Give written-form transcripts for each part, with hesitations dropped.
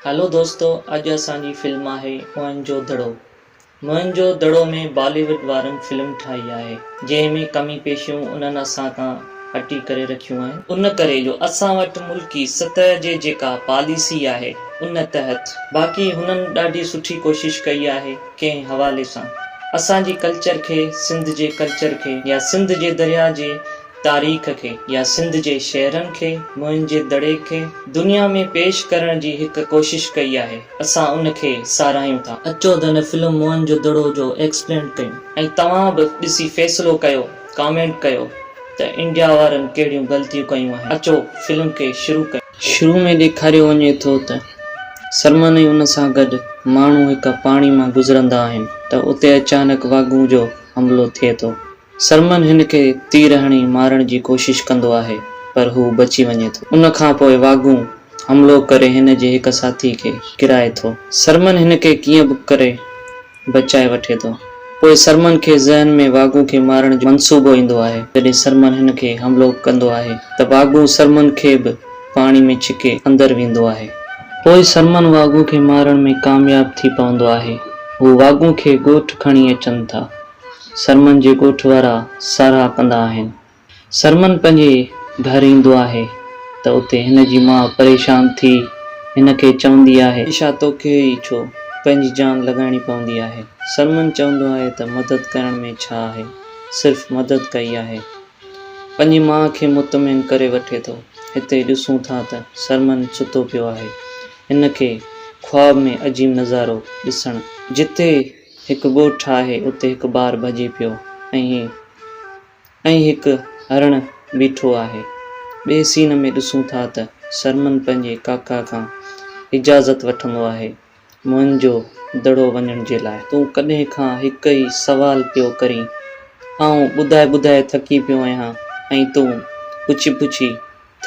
هلو دوستو اڄ اسان جي فلم آهي موهن جو دڙو موهن جو دڙو ۾ بالي ووڊ وارن فلم ٺاهي آهي جنهن ۾ ڪمي پيشيون انهن اسان کان هٽي ڪري رکيون آهن ان ڪري جو اسان وٽ ملڪي سطح جي جيڪا پاليسي آهي ان تحت باقي هنن ڏاڍي سٺي ڪوشش ڪئي آهي ڪنهن حوالي سان اسان جي ڪلچر کي سنڌ جي ڪلچر کي يا سنڌ جي درياء جي تاريخ کي يا سنڌ جي شهرن کي، موهن جي دڙي کي دنيا ۾ پيش ڪرڻ جي هڪ ڪوشش ڪئي آهي، اسان ان کي ساراهيون ٿا. اچو ته هن فلم موهن جو دڙو جو ايڪسپلين ڪيون. ۽ توهان به ڏسي فيصلو ڪيو، ڪامينٽ ڪيو ته انڊيا وارن ڪهڙيون غلطيون ڪيون آهن. اچو فلم کي شروع ڪيون. شروع ۾ ڏيکاريو وڃي ٿو ته سرمن ۽ ان سان گڏ ماڻهو هڪ پاڻي مان گذرندا آهن ته اتي اچانڪ واڳون جو حملو ٿئي ٿو. سرمن هن کي تير هڻي مارڻ جي ڪوشش ڪندو آهي پر هو بچي وڃي ٿو. ان کان پوء واڳون حملو ڪري هن جي هڪ ساٿي کي ڪيرائي ٿو. سرمن هن کي ڪيئن به ڪري بچائي وٺي ٿو. پوء سرمن کي ذهن ۾ واڳون کي مارڻ جو منصوبو ايندو آهي. جڏهن سرمن هن کي حملو ڪندو آهي ته واڳون سرمن کي به پاڻي ۾ ڇڪي اندر ويندو آهي. پوء سرمن واڳون کي مارڻ ۾ ڪامياب ٿي پوندو آهي. هو واڳون کي ڳوٺ کڻي اچن ٿا. سرمن جي ڳوٺ وارا ساراهه ڪندا آهن. سرمن پنهنجي گهر ايندو آهي ته اتي هن جي ماء پريشان ٿي هن کي چوندي آهي. اشا توکي ئي ڇو پنهنجي جان لڳائڻي پوندي آهي. سرمن چوندو آهي ته مدد ڪرڻ ۾ ڇا آهي، صرف مدد ڪئي آهي. پنهنجي ماء کي مطمئن ڪري وٺي ٿو. هتي ڏسون ٿا ته سرمن ستو پيو آهي. هن کي خواب ۾ عجيب نظارو ڏسڻ. جتي هڪ ڳوٺ آهي اتي هڪ ٻار ڀڄي پيو ۽ ۽ هڪ هرڻ بيٺو آهي. ٻئي سين ۾ ڏسون ٿا ته سرمن پنهنجي ڪاڪا کان اجازت وٺندو آهي موهن جو دڙو وڃڻ جي لاء. تون ڪڏهن کان هڪ ئي سوال پيو ڪرين. آئون ٻڌائي ٻڌائي ٿڪي پيو آهيان ۽ تون پڇي پڇي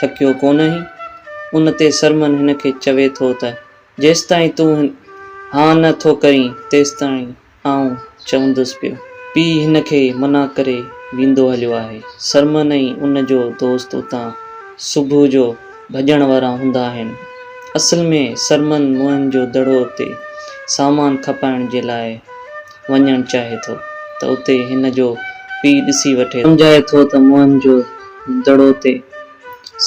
ٿڪيو ڪونه آهين؟ ان تي سرمن هن کي چوي ٿو ته جيستائين تون ها نه ٿو ڪرين، تيستائين آئون چوندس پيو. پيء هن کي منع ڪري ويندو هليو آهي. سرمن ۽ ان جو دوست اتان صبح جو ڀڄڻ وارا هوندا آهن. اصل ۾ سرمن موهن جو دڙو تي سامان کپائڻ جي لاء وڃڻ چاهي ٿو ته اتي هن جو پيء ڏسي وٺي ٿو. سمجهائي ٿو ته موهن جو دڙو تي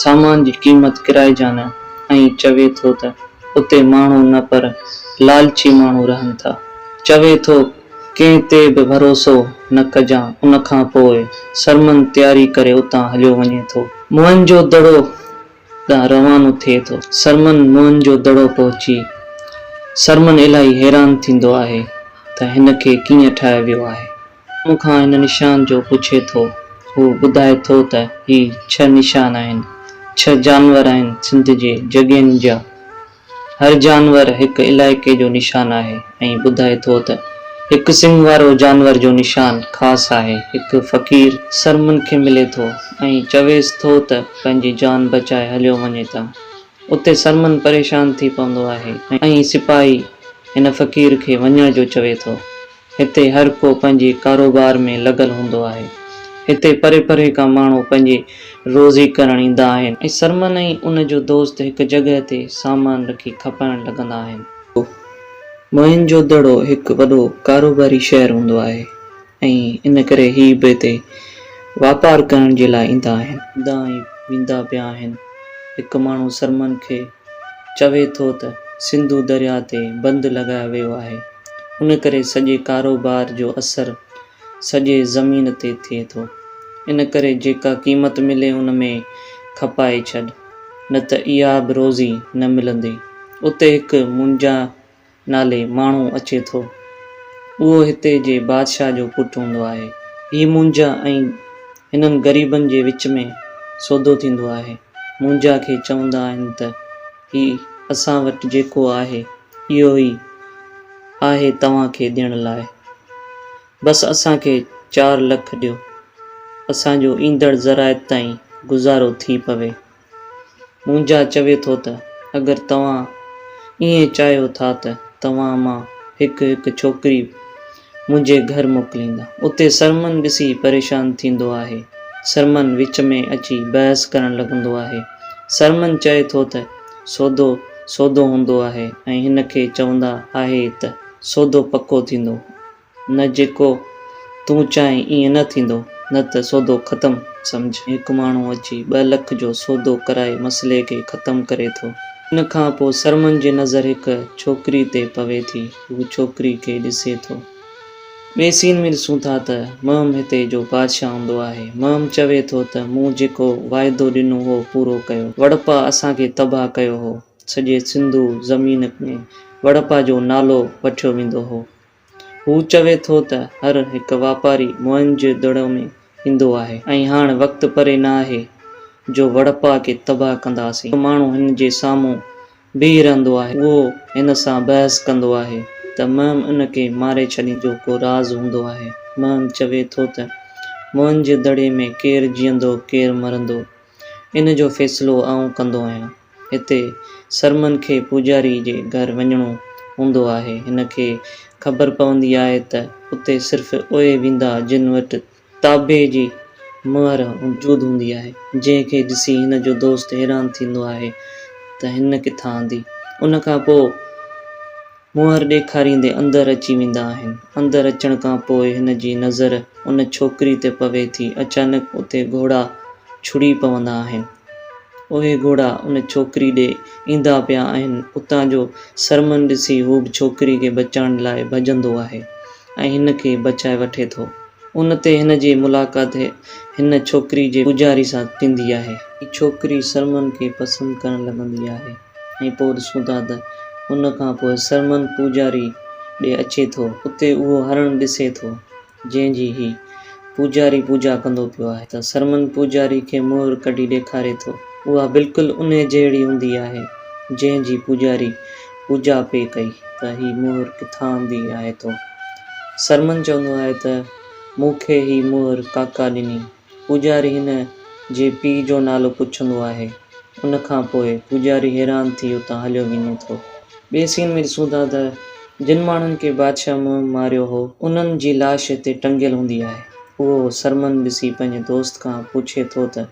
سامان جي قيمت ڪرائجان ۽ چوي ٿو ته اتي ماڻهو نه پر لالچي ماڻهو رهن ٿا. چوي ٿو ڪنهن تي به ڀروسو نه ڪجان ان کان پوء سرمن تياري ڪري اتان هليو وڃي ٿو. موهن جو دڙو ڏانهن روانو ٿئي ٿو. سرمن موهن جو دڙو پهچي سرمن الاهي حيران ٿيندو آهي ته هن کي ڪيئن ٺاهيو ويو آهي. مون کان هن نشان جو پڇي ٿو. هو ٻڌائي ٿو ته هي ڇهه نشان آهن. ڇهه جانور آهن سنڌ جي جڳهين جا. هر جانور هڪ علائقي جو نشان آهي ۽ ٻڌائي ٿو ته هڪ سنگ وارو جانور جو نشان خاص آهي. هڪ فقير سرمن کي ملي ٿو ۽ چويس ٿو ته پنهنجي جان بچائي هليو وڃي ته اتي سرمن پريشان ٿي پوندو آهي ۽ سپاهي هن فقير کي وڃڻ جو چوي ٿو. هتي هر ڪو پنهنجي ڪاروبار ۾ لڳل هوندو آهي. هتي پري پري کان ماڻهو پنهنجي روزي ڪرڻ ايندا آهن. ۽ سرمن ۽ ان جو دوست هڪ جڳهه تي سامان رکي کپائڻ لڳندا آهن. موهن جو دڙو هڪ وڏو ڪاروباري شهر هوندو آهي ۽ ان ڪري هي به هتي واپار ڪرڻ جي لاء ايندا آهن. ايندا ۽ ويندا پيا آهن. هڪ ماڻهو سرمن کي چوي ٿو ته سنڌو درياء تي بند لڳايو ويو آهي. ان ڪري سڄي ڪاروبار جو اثر سڄي زمين تي ٿئي ٿو. ان ڪري جيڪا قيمت ملي ان ۾ کپائي ڇڏ، نه ته اها به روزي نه ملندي. اتي هڪ مونجا نالي ماڻهو اچي ٿو. اهو هتي جي بادشاهه جو پٽ هوندو آهي. هي مونجا ۽ هنن غريبن جي وچ ۾ سودو ٿيندو آهي. مونجا کي چوندا آهن ته هي اسان وٽ جيڪو آهي اهو ئي آهي توهان کي ڏيڻ لاء. بس اسان کي چار لک ڏيو. اسان جو ايندڙ زراعت تائين گذارو ٿي پوي. مونجا چوي ٿو ته اگر توهان ائين چاهيو ٿا ته توهان مان هڪ هڪ ڇوڪري منهنجي گهر موڪليندا. اتي سرمن ڏسي پريشان ٿيندو آهي. سرمن وچ ۾ اچي بحث ڪرڻ لڳندو آهي. سرمن چئي ٿو ته سودو سودو هوندو آهي ۽ هن کي چوندا آهي ته سودو پڪو ٿيندو نه جيڪو تون چاهين ائين نه ٿيندو نه ته سودو ختم سمجهه. هڪ ماڻهو اچي ٻه لک جو سودو ڪرائي مسئلي کي ختم ڪري ٿو. ان کان پوء سرمن جي نظر هڪ ڇوڪري تي پوي ٿي. هو ڇوڪري کي ڏسي ٿو. ٻئي سين ۾ ڏسون ٿا ته مهم هتي جو بادشاهه هوندو آهي. مهم چوي ٿو ته مون جيڪو واعدو ڏنو هو پورو ڪيو. وڙپا اسان کي تباهه ڪيو هو. سڄي سنڌو زمين ۾ وڙپا جو نالو وٺيو ويندو هو. هو چوي ٿو ته هر هڪ واپاري موهن جي دڙو ۾ ايندو آهي ۽ هاڻ وقت پري نه آهي جو وڙپا کي تباهه ڪنداسين. هڪ ماڻهو هن جي سامهون بيهي رهندو آهي. اهو هن سان بحث ڪندو آهي ته مهم ان کي ماري ڇڏيندو. جو ڪو راز هوندو آهي. مهم چوي ٿو ته موهن جي دڙي ۾ ڪير جيئندو ڪير مرندو ان جو فيصلو آئون ڪندو آهيان. هتي سرمن کي پوڄاري جي گهر وڃڻو هوندو آهي. هن کي خبر پوندي آهي ته اتي صرف اهي ويندا جن وٽ تابع جي مهر موجود هوندي آهي، جنهن کي ڏسي هن جو دوست حيران ٿيندو آهي ته هن ڪٿان آندي. ان کان پوء مهر ڏيکاريندي اندر اچي ويندا آهن. اندر اچڻ کان پوء هن جي نظر ان ڇوڪري تي پوي ٿي. اچانڪ اتي گهوڙا ڇڙي پوندا آهن. اهي گهوڙا ان ڇوڪري ڏي ايندا پيا آهن. اتان جو سرمن ڏسي هو به ڇوڪري کي بچائڻ لاء ڀڄندو آهي ۽ هن کي بچائي وٺي ٿو. ان تي هن جي ملاقات هن ڇوڪري جي پوڄاري سان ٿيندي آهي. هي ڇوڪري سرمن کي پسند ڪرڻ لڳندي آهي ۽ پوء ڏسون ٿا ته ان کان پوء سرمن پوڄاري ڏي اچي ٿو. اتي اهو هرڻ ڏسي ٿو جنهن جي هي پوڄاري پوڄا ڪندو پيو آهي ته سرمن پوڄاري کي مهر ڪڍي ڏيکاري ٿو. اها بلڪل انهي جهڙي هوندي آهي جنهن جي پوڄاري پوڄا پئي ڪئي ته هي مهر ڪٿان آندي آهي تو؟ سرمن چوندو آهي ته مون کي هي مهر ڪاڪا ڏني. پوڄاري هن جي پيء جو نالو پڇندو آهي. ان کان پوء پوڄاري حيران ٿي اتان هليو وڃي ٿو. ٻئي سين ۾ ڏسون ٿا ته جن ماڻهن کي بادشاهه مهم ماريو هو، انهن جي لاش هتي ٽنگيل هوندي آهي. اهو سرمن ڏسي پنهنجي دوست کان پڇي ٿو ته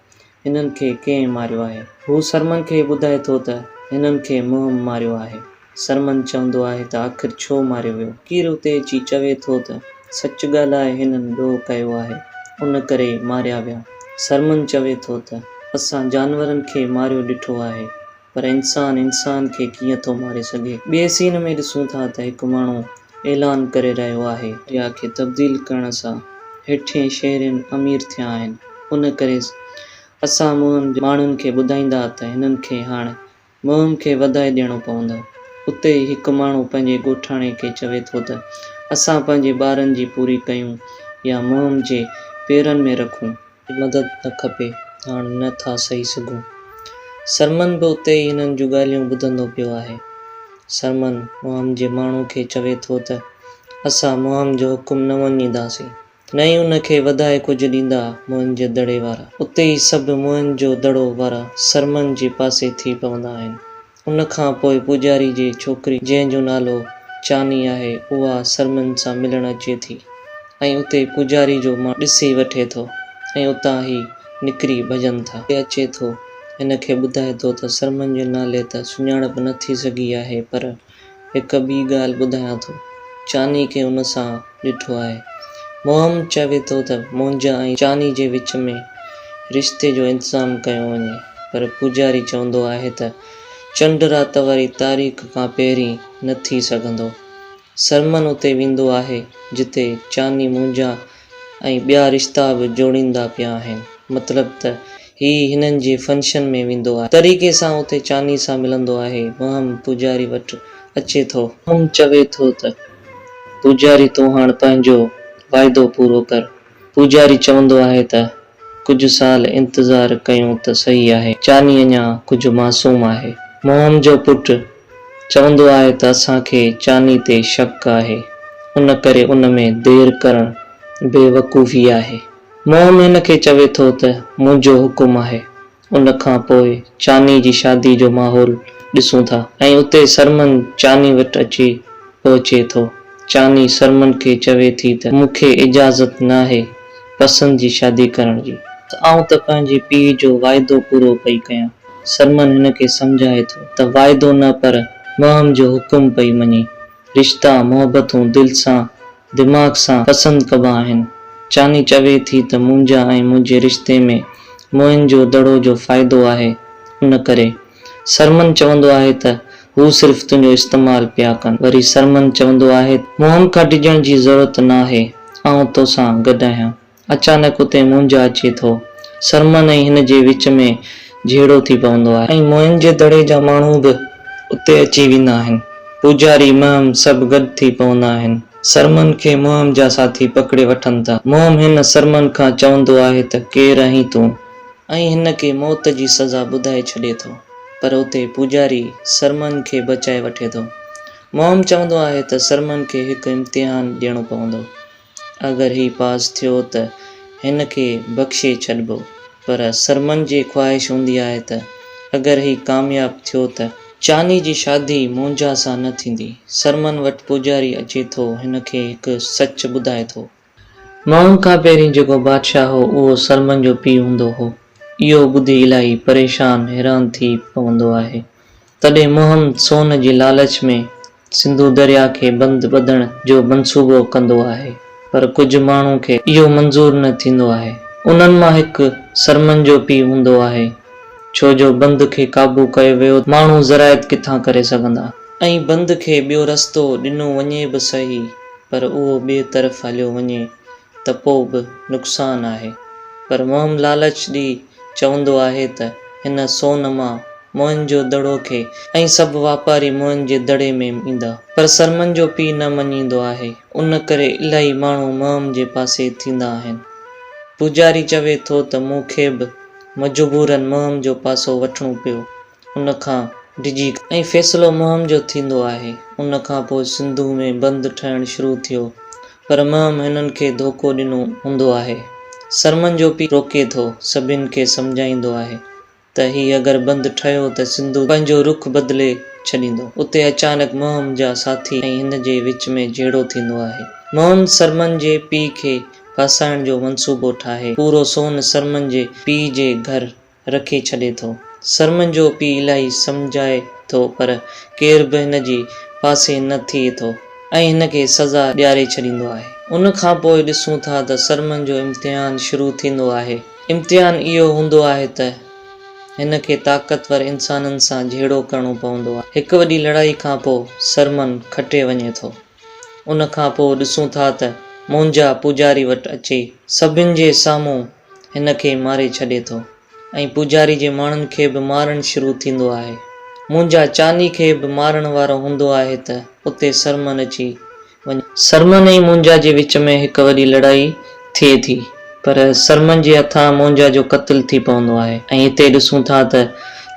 هنن کي ڪنهن ماريو آهي؟ هو سرمن کي ٻڌائي ٿو ته هنن کي مهم ماريو آهي. سرمن چوندو آهي ته آخر ڇو ماريو ويو؟ فقير اتي اچي چوي ٿو ته سچ ڳالهائي هنن ڏوهه ڪيو آهي، ان ڪري ماريا ويا. سرمن چوي ٿو ته اسان جانورن کي ماريو ڏٺو آهي، پر انسان انسان کي ڪيئن ٿو ماري سگهي؟ ٻئي سين ۾ ڏسون ٿا ته هڪ ماڻهو اعلان ڪري رهيو آهي. ريا کي تبديل ڪرڻ سان هيٺين شهرين امير ٿيا آهن، ان ڪري اسان مهم جي ماڻهن کي ٻڌائيندا ته هنن کي هاڻ مهم کي وڌائي ڏيڻو پوندو. اتي ئي هڪ ماڻهو پنهنجي ڳوٺاڻي کي چوي ٿو ته اسان پنهنجي ٻارن جي پوري ڪيون يا مهم جي پيرن ۾ رکون. مدد نه کپي، هاڻ نه ٿا سهي سگهون. سرمن به اتي ئي هنن جون ڳالهيون ٻڌندو پيو آهي. سرمن مهم جي ماڻهو کي چوي ٿو ته اسان مهم جو حڪم نه مڃينداسين. نه ئي ان کي وڌائي ڪجهه ڏيندا موهن جي دڙي وارا. اتي ئي سڀ موهن جو دڙو وارا سرمن جي پاسي ٿي پوندا آهن. ان کان پوء پوڄاري جي ڇوڪري جنهن جو نالو چاني آهي اها سرمن سان ملڻ اچي ٿي ۽ اتي پوڄاري جو ماڻهو ڏسي وٺي ٿو ۽ اتان هي نڪري ڀڄن ٿا. اچي ٿو هن کي ٻڌائي ٿو ته سرمن جي نالي ته سڃاڻپ نه ٿي سگهي آهي پر هڪ ٻي ڳالهه ٻڌايان ٿو. چاني کي ان سان ڏٺو آهي. موهم چوي ٿو ته منهنجا ۽ چاني جي وچ ۾ رشتي جو انتظام ڪيو وڃي، پر پوڄاري چوندو آهي ته چنڊ رات واري تاريخ کان پهرين نه ٿي سگهندو. سرمن اتي ويندو آهي جتي چاني منهنجا ۽ ٻيا رشتا به جوڙيندا پيا آهن. مطلب ته هي هنن جي فنڪشن ۾ ويندو آهي. طريقي سان اتي چاني سان ملندو آهي. وهم پوڄاري وٽ اچي ٿو. وهم چوي ٿو ته پوڄاري تون هاڻ پنهنجو واعدو پورو ڪر. پوڄاري چوندو آهي ته ڪجهه سال انتظار ڪيون ته صحيح آهي. چاني اڃا ڪجهه معصوم آهي. موهم جو پٽ چوندو آهي ته اسان کي چاني تي شڪ آهي، ان ڪري ان ۾ دير ڪرڻ بي وقوفي آهي. موهم هن کي چوي ٿو ته منهنجو حڪم آهي. ان کان پوء چاني جي شادي جو ماحول ڏسون ٿا ۽ اتي سرمن چاني وٽ اچي پهچي ٿو. چاني سرمن کي چوي ٿي ته مون کي اجازت ناهي پسند جي شادي ڪرڻ جي. آئون ته پنهنجي پيء جو واعدو پورو پئي ڪيان. سرمن هن کي سمجهائي ٿو ته واعدو نه پر مهم جو حڪم پئي مڃي. رشتا، محبتون دل سان، دماغ سان پسند ڪبا آهن. چاني چوي ٿي ته منهنجا ۽ منهنجي رشتي ۾ موهن جو دڙو جو فائدو آهي ان ڪري. سرمن چوندو آهي ته هو صرف تنهنجو استعمال پيا ڪن. وري سرمن چوندو آهي ته مهم کان ڊڄڻ جي ضرورت ناهي، آئون توسان گڏ آهيان. اچانڪ اتي مونجهه اچي ٿو. سرمن ۽ هن جي وچ ۾ جهيڙو ٿي پوندو آهي. ۽ موهن جي دڙي جا ماڻهو به اتي اچي ويندا آهن. پوڄاري، مهم سڀ گڏ ٿي پوندا آهن. سرمن کي مهم جا ساٿي پڪڙي وٺن ٿا. مهم هن سرمن کان چوندو آهي ته ڪير آهين تون؟ ۽ هن کي موت جي سزا ٻڌائي ڇڏي ٿو. پر اتي پوڄاري سرمن کي بچائي وٺي ٿو. مهم چوندو آهي ته سرمن کي هڪ امتحان ڏيڻو پوندو. اگر هي پاس ٿيو ته هن کي بخشي ڇڏبو پر سرمن جي خواهش هوندي آهي ته اگر هي ڪامياب ٿيو ته چاني جي شادي مونجا سان نه ٿيندي. سرمن وٽ پوڄاري اچي ٿو هن کي هڪ سچ ٻڌائي ٿو. مئن کان پهرين جيڪو بادشاهه هو اهو سرمن جو پيء هوندو هو. اهو ٻڌي الاهي پريشان حيران ٿي پوندو آهي. تڏهن مهم سون جي لالچ ۾ سنڌو درياء کي بند ٻڌڻ جو منصوبو ڪندو آهي پر ڪجهه ماڻهو کي اهو منظور نه ٿيندو آهي. انهن مان هڪ سرمن جو پيء هوندو آهي. ڇو جو بند کي قابو ڪيو ويو ته ماڻهو زراعت ڪٿان ڪري سگهندا. ۽ بند کي ٻيو رستو ڏنو وڃي به سهي پر اهو ٻئي طرف هليو وڃي ته پوء به نقصان آهي. پر مهم لالچ ڏئي چوندو آهي ته هن سون مان موهن جو دڙو کي ۽ سڀ واپاري موهن جي دڙي ۾ ايندا. پر سرمن جو پيء نه مڃيندو آهي. ان ڪري الاهي ماڻهو مهم جي پاسي ٿيندا آهن. پوڄاري چوي ٿو ته مون کي به مجبورن مهم جو پاسو وٺڻو پيو. ان کان ڊڄي. ۽ فيصلو مهم جو ٿيندو آهي. ان کان پوء سنڌوء ۾ بند ٺهڻ شروع ٿيو. پر مهم هنن کي ڌوڪو ڏنو هوندو آهي. سرمن جو پيء روڪي ٿو، سڀن کي سمجهائيندو آهي ته هي اگر بند ٺهيو ته سنڌو پنهنجو رخ بدلي ڇڏيندو. اتي اچانڪ مهم جا ساٿي ۽ هن جي وچ ۾ جهيڙو ٿيندو آهي. مهم سرمن جي پيء کي ڦاسائڻ جو منصوبو ٺاهي پورو سون سرمن جي پيء جي گهر رکي ڇڏي ٿو. سرمن جو پيء الاهي سمجهائي ٿو پر ڪير به هن جي پاسي نه ٿئي ٿو ۽ هن کي سزا ڏياري ڇڏيندو آهي. ان کان پوء ڏسون ٿا ته سرمن جو امتحان شروع ٿيندو آهي. امتحان اهو هوندو آهي ته هن کي طاقتور انسانن سان جهيڙو ڪرڻو پوندو آهي. هڪ وڏي لڙائي کان پوء سرمن کٽي وڃي ٿو. ان کان پوء ڏسون ٿا ته مونجا پوڄاري وٽ اچي سڀن جي سامهون هن کي ماري ڇڏي ٿو ۽ پوڄاري جي ماڻهن کي به مارڻ شروع ٿيندو آهي. مونجا چاني کي به مارڻ وارو هوندو آهي ته اتي سرمن اچي وڃي. سرمن ۽ مونجا جي وچ ۾ هڪ وڏي لڙائي ٿئي ٿي پر سرمن جي هٿان مونجا جو قتل ٿي پوندو آهي ۽ هتي ڏسون ٿا ته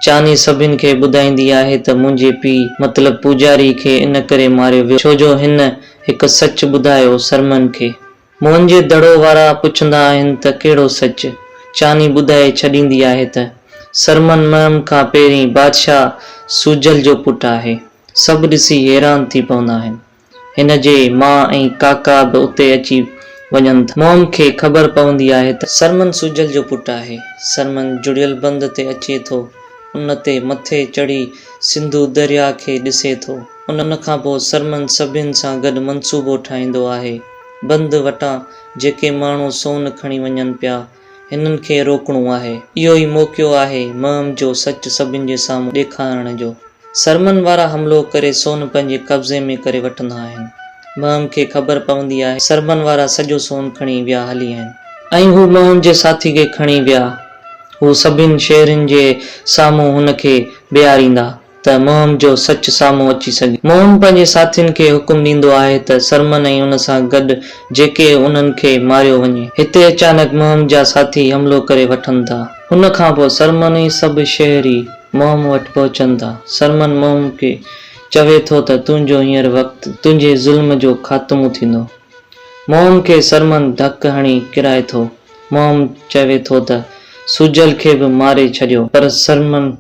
چاني سڀن کي ٻڌائيندي آهي ته منهنجي پيء مطلب پوڄاري کي ان ڪري ماريو ويو ڇو جو هن هڪ سچ ٻڌايو سرمن کي. موهن جي دڙو وارا پڇندا آهن ته ڪهڙو سچ؟ چاني ٻڌائي ڇڏيندي آهي ته، سرمن مهم کان پهرين بادشاهه سوجهل جو پٽ آهي. سڀ ڏسي حيران ٿي پوندا آهن. هن جي ماء ۽ ڪاڪا به اتي اچي وڃن ٿا. مهم کي خبر پوندي آهي ته. سرمن سوجهل جو پٽ آهي. سرمن جڙيل بند تي اچي ٿو. ان تي مٿي چڙهي سنڌو درياء کي ڏسي ٿو. ان کان پوء سرمن سڀن سان گڏ منصوبو ٺاهيندو آهي. بند وٽان جيڪي ماڻهو سون کڻي وڃن پيا، هنن کي روڪڻو آهي. اهو ئي موقعو آهي مهم جو سچ سڀن جي سامهون ڏيکارڻ جو. سرمن وارا حملو ڪري سون پنهنجي قبضي ۾ ڪري وٺندا آهن. مهم کي خبر پوندي آهي سرمن وارا سڄو سون کڻي ويا هلي آهن. ۽ هو مهم جي ساٿي کي کڻي ويا. هو سڀن شهرين جي سامهون هن کي بيهاريندا. ته مهم جو سچ سامهون اچي سگهي. مهم پنهنجي ساٿين کي حڪم ڏيندو آهي ته سرمن ۽ ان سان گڏ جيڪي انهن کي ماريو وڃي. هتي اچانڪ مهم جا ساٿي حملو ڪري وٺن ٿا. ان کان پوء سرمن ۽ سڀ شهري مهم وٽ پهچن ٿا. سرمن مهم کي چوي ٿو ته تنهنجو هينئر وقت تنهنجي ظلم جو خاتمو ٿيندو. مهم کي سرمن ڌڪ هڻي ڪيرائي ٿو. مهم چوي ٿو ته سوجهل کي به ماري ڇڏيو پر سرمن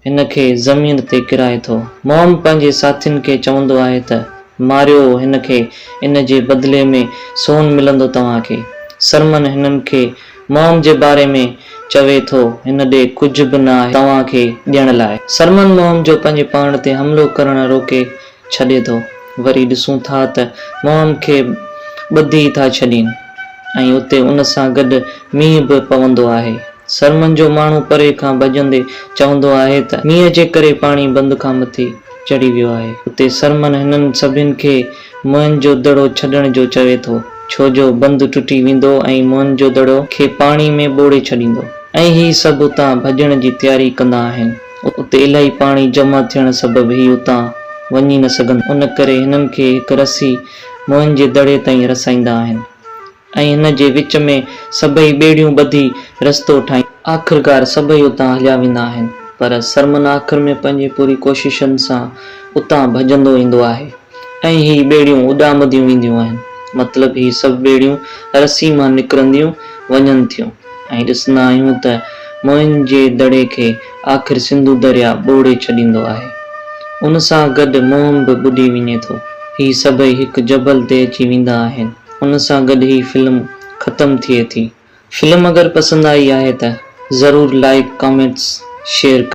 هن کي زمين تي ڪيرائي ٿو. موم پنهنجي ساٿين کي چوندو آهي ته، ماريو هن کي، ان جي بدلي ۾ سون ملندو توهان کي. سرمن هنن کي موم جي باري ۾ چوي ٿو هن ڏي ڪجهه به نه آهي توهان کي ڏيڻ لاء. سرمن مهم جو پنهنجي پاڻ تي حملو ڪرڻ روڪي ڇڏي ٿو. وري ڏسون ٿا ته مهم کي ٻڌي ٿا ڇڏين ۽ اتي ان سان گڏ مينهن به پوندو آهي. سرمن جو ماڻهو پري کان ڀڄندي چوندو آهي ته مينهن جي ڪري پاڻي بند کان مٿي چڙهي ويو آهي. اتي سرمن هنن سڀن کي موئن جو دڙو ڇڏڻ جو چوي ٿو، ڇو جو بند ٽٽي ويندو ۽ موئن جو دڙو کي پاڻي ۾ ٻوڙي ڇڏيندو. ۽ هي سڀ اتان ڀڄڻ جي تياري ڪندا آهن. اتي الاهي پاڻي جمع ٿيڻ سبب هي اتان وڃي نه سگهندا. ان ڪري هنن کي هڪ رسي موئن جي دڙي تائين رسائيندا آهن. ۽ هن جي وچ ۾ سڀئي ٻيڙيون ٻڌي رستو ٺاهيندا. آخرڪار سڀئي اتان هليا ويندا آهن، پر سرمن آخر ۾ پنهنجي پوري ڪوششن سان اتان ڀڄندو ايندو آهي ۽ هي ٻيڙيون اڏامنديون وينديون آهن. مطلب هي سڀ ٻيڙيون رسي مان نڪرنديون وڃن ٿيون ۽ ڏسندا آهيون ته موئن جي دڙي کي آخر سنڌو درياء ٻوڙي ڇڏيندو آهي. ان سان گڏ موهم به ٻڏي وڃي ٿو. هي سڀئي هڪ جبل تي اچي ويندا آهن. ان سان گڏ هي فلم ختم ٿئي ٿي. فلم اگر پسند آئي آهي ته ضرور لائيڪ ڪامينٽس شيئر ڪندا.